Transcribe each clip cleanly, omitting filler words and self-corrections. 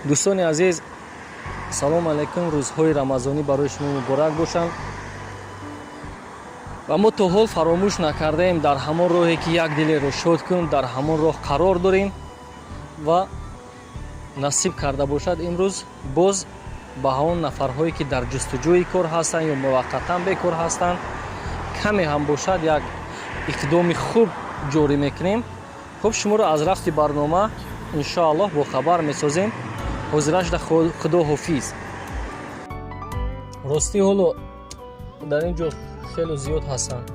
Дӯстони азиз, салом алайкум, рӯзҳои рамазонӣ барои шумо муборак бошанд. Ва мо то ҳол фаромӯш накардаем, дар ҳамон роҳе ки як дилеро шод кун, дар ҳамон роҳ қарор дорем ва насиб карда бошад, имрӯз боз ба ҳамон нафарҳое ки дар ҷустуҷӯи кор ҳастанд ё муваққатан бекор ҳастанд, каме ҳам бошад, як иқдоми хуб ҷорӣ мекунем. Хуб, шуморо аз рафти барнома иншоаллоҳ бохабар месозем. Ҳозирашда худо ҳофиз. Ростӣ, ҳоло дар ин ҷо хело зиёд ҳастанд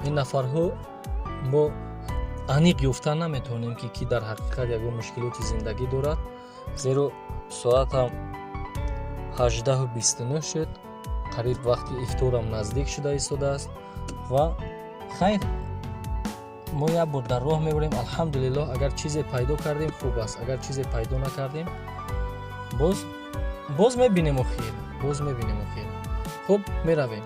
ин нафарҳо. Мо аниқ ёфта наметавонем, ки ки дар ҳақиқат ягон мушкилоти зиндагӣ дорад, зеро соатам 18:29 шуд, қариб вақти ифторам наздик шуда истодааст. Ва хайр, мо як бор дар роҳ мебарем. Алҳамдулиллоҳ, агар чизе пайдо кардем, хуб аст, агар чизе пайдо накардем, боз мебинем. Охир боз мебинем. Охир хуб, меравем.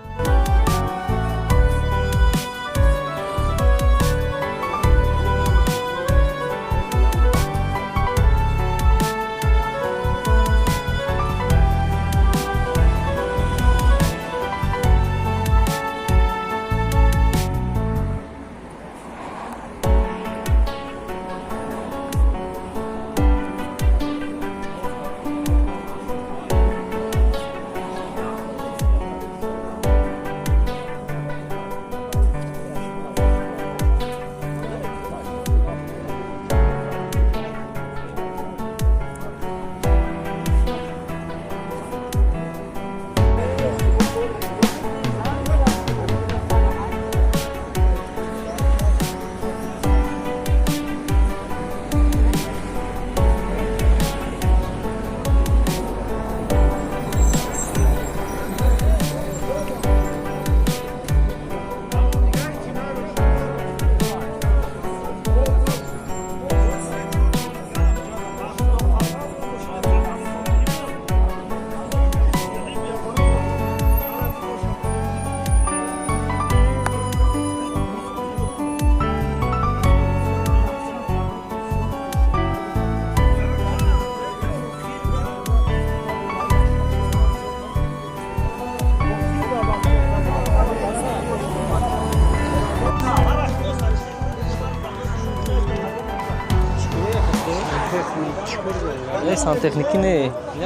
Не, сантехникӣ не,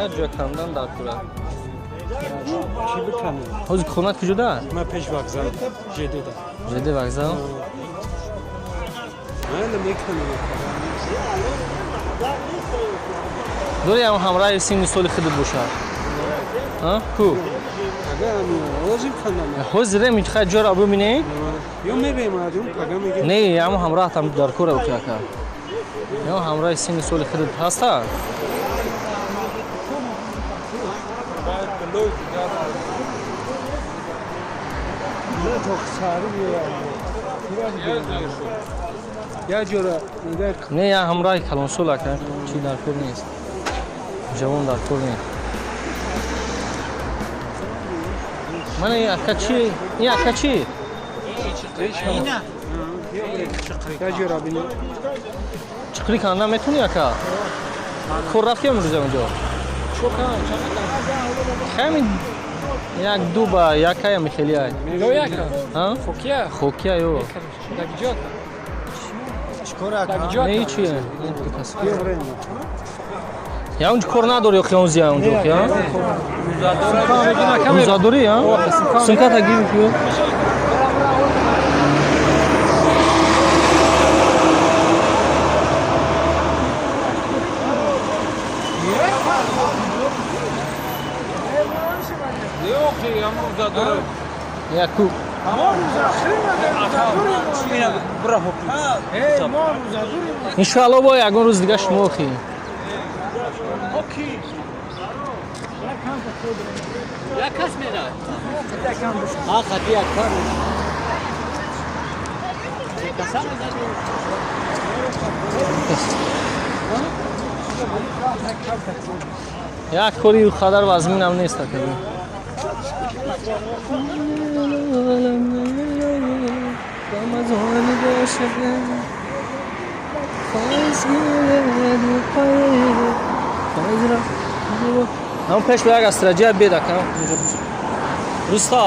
як ҷо кандан дар кура. Чӣ биканем? Ҳозир хона куҷода? Ман пеш вокзал, ЖД-да. ЖД вокзал. Майли, мекунем. Дори ам ҳамраҳи синни соли худат бошад, а ку? Ага, ҳозир канам. Ҳозир михай ҷора бубинем. Ё мерем адум, пага мегем. Не, ам ҳамраҳатам дар кора, охи ака, ё ҳамраҳи синни соли худат ҳаста? Я ҷора нигоҳ. Не, я ҳамраҳи калонсол, ака, чӣ дар кор нест, ҷавон дар кор нест. Мана ин ака чӣ, ин ака чӣ? Я ҷора бини. Чиқрӣ канда метавонӣ, ака? Кор рафти имрӯза онҷо? Ҳамин як ду ба якаями хеле ай. А? Хокия? Хокия ё. Дагиҷо? Не, чи? Я онҷо кор надори, охи, онзи онҷо, охи, а? Рӯзадорӣ, а? Сумката гир ё. Яку. Иншоалло, бо ягон рӯз дига шумо, охи. Як кас мерад. ها خطی کار. Каса мезад. Як кори қадар вазминам нест, ака. Рамазон бошад, файз гирад. Ҳам пеш ба як астраҷия бед, ака. Руста.